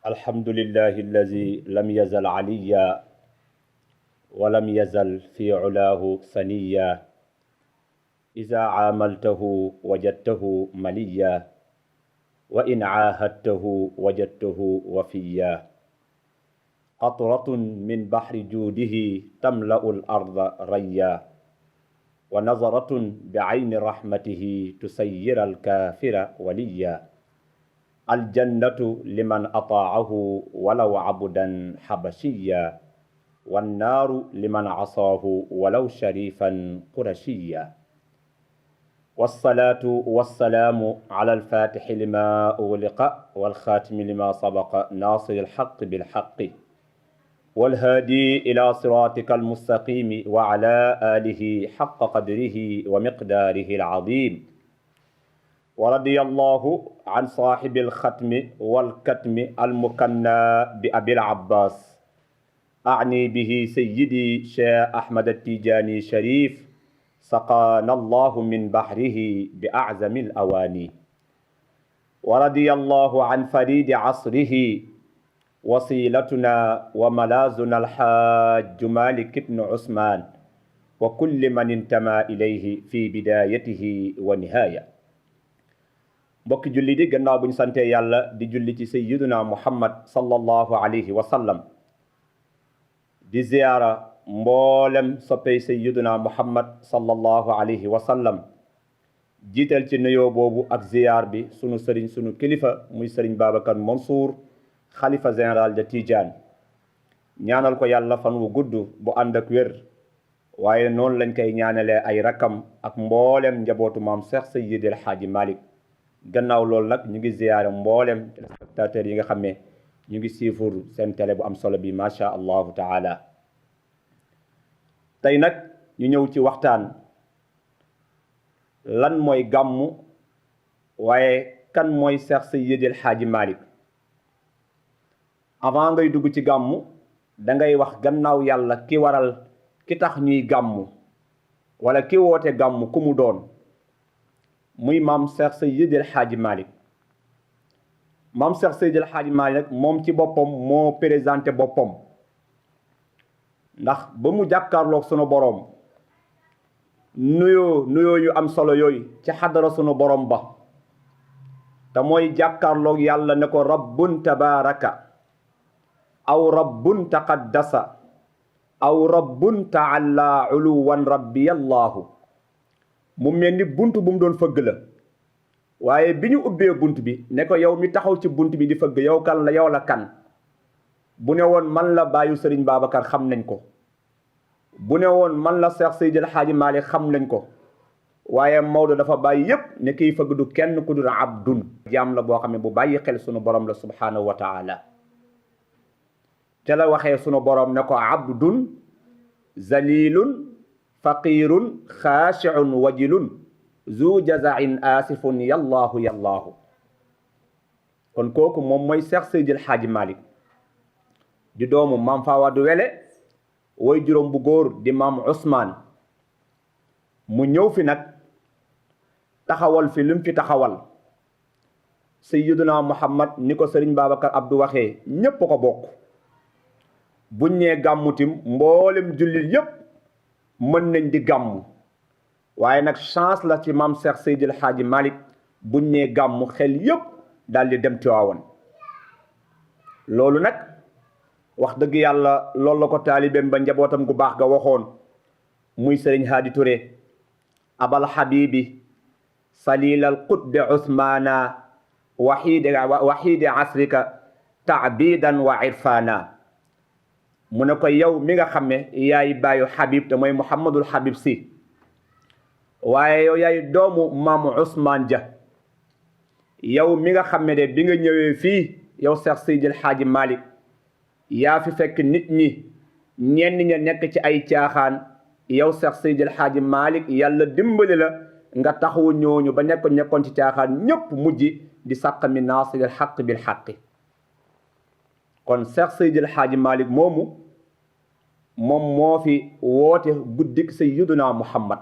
الحمد لله الذي لم يزل عليا ولم يزل في علاه ثنيا إذا عاملته وجدته مليا وإن عاهدته وجدته وفيا قطرة من بحر جوده تملأ الأرض ريا ونظرة بعين رحمته تسير الكافر وليا الجنة لمن أطاعه ولو عبدا حبشيا والنار لمن عصاه ولو شريفا قرشيا والصلاة والسلام على الفاتح لما أغلق والخاتم لما سبق ناصر الحق بالحق والهادي إلى صراطك المستقيم وعلى آله حق قدره ومقداره العظيم ورضي الله عن صاحب الختم والكتم المكنى بأبي العباس أعني به سيدي شيخ أحمد التيجاني شريف سقانا الله من بحره بأعزم الأواني ورضي الله عن فريد عصره وصيلتنا وملاذنا الحاج مالك بن عثمان وكل من انتمى إليه في بدايته ونهاية mbokki julli di gannaaw bu ñu sante yàlla di julli ci sayyiduna muhammad sallallahu alayhi wa sallam di ziyaara mboolem soppey sayyiduna muhammad sallallahu alayhi wa sallam jiital ci nuyoo boobu ak ziyaar bi sunu sëriñ sunu kilifa muy sëriñ Babacar Mansour xalifa général de Tidiane ñaanal ko yàlla fan wu gudd bu ànd ak wér waaye noonu lañ koy ñaanalee ay rakam ak mboolem njabootu maam Cheikh Seydi El Hadji Malick gannaaw loolu nag ñu ngi ziyaare mboolem téléspectateurs yi nga xam ne ñu ngi siifur seen télé bu am solo bi macha allahu taala tey nag ñu ñëw ci waxtaan lan mooy gàmmu waaye kan mooy Cheikh Seydi El Hadji Malick avant ngay dugg ci gàmmu da ngay wax gannaaw yàlla ki waral ki tax ñuy gàmmu wala ki woote gàmmu ku mu doon muy maam Cheikh Seydi El Hadji Malick maam Cheikh Seydi El Hadji Malick moom ci boppam moo présenté boppam ndax ba mu jàkkaarloog sunu boroom nuyoo yu am solo yooyu ci xadara sunu boroom ba te mooy jàkkaarloog yàlla ne ko rabbun tabaraka aw rabbun taqaddasa aw rabbun taala uluwan rabbiyallahu mu mel ni bunt bu mu doon fëgg la waaye bi ñu ubbee bunt bi ne ko yow mi taxaw ci bunt bi di fëgg yow kan la yow la kan bu ne woon man la bàyyu sëriñ Babacar xam nañ ko bu ne woon man la Cheikh Seydi El Hadji Malick xam nañ ko waaye Maodo dafa bàyyi yépp ne kiy fëgg du kenn ku dul abdun jaam la boo xam ne bu bàyyi xel sunu borom la subhanahu wa taala te la waxee sunu borom ne ko abdun zalilun faqirun xaashiun wajilun zu jazain asifun yallaahu yallaahu kon kooku moom mooy Cheikh Seydi El Hadji Malick di doomu maam Fawadu Wele woy juróom bu góor di maam Ousmane mu ñëw fi nag taxawal fi lim fi taxawal Sayyiduna Muhammad ni ko Sëriñ Babacar Abdou waxee ñépp ko bokk buñ ñee gàmmutim mboolem jullit yépp mën nañ di gàmmu waaye nag chance la ci maam Cheikh Seydi El Hadji Malick buñ nee gàmmu xel yépp daal di dem Tiwaawan loolu nag wax dëgg yàlla loolu la ko taalibeem ba njabootam gu baax ga waxoon muy sëriñ Haadi Touré abal habibi salilal qutbi usmana waxiidi asrika taabidan wa irfana mu ne ko yow mi nga xam ne yaay bàyyu Habib te mooy Mouhamadul Habib si waaye yow yaay doomu maamu Ousmane Dia yow mi nga xam ne de bi nga ñëwee fii yow Cheikh Seydi El Hadji Malick yaa fi fekk nit ñi ñenn ña nekk ci ay caaxaan yow Cheikh Seydi El Hadji Malick yàlla dimbali la nga taxawu ñooñu ba nekkoon ci caaxaan ñépp mujj di sàq mi naasiril xaq bil xaqi kon Cheikh Seydi El Hadji Malick moom moo fi woote guddik Sayyiduna Muhammad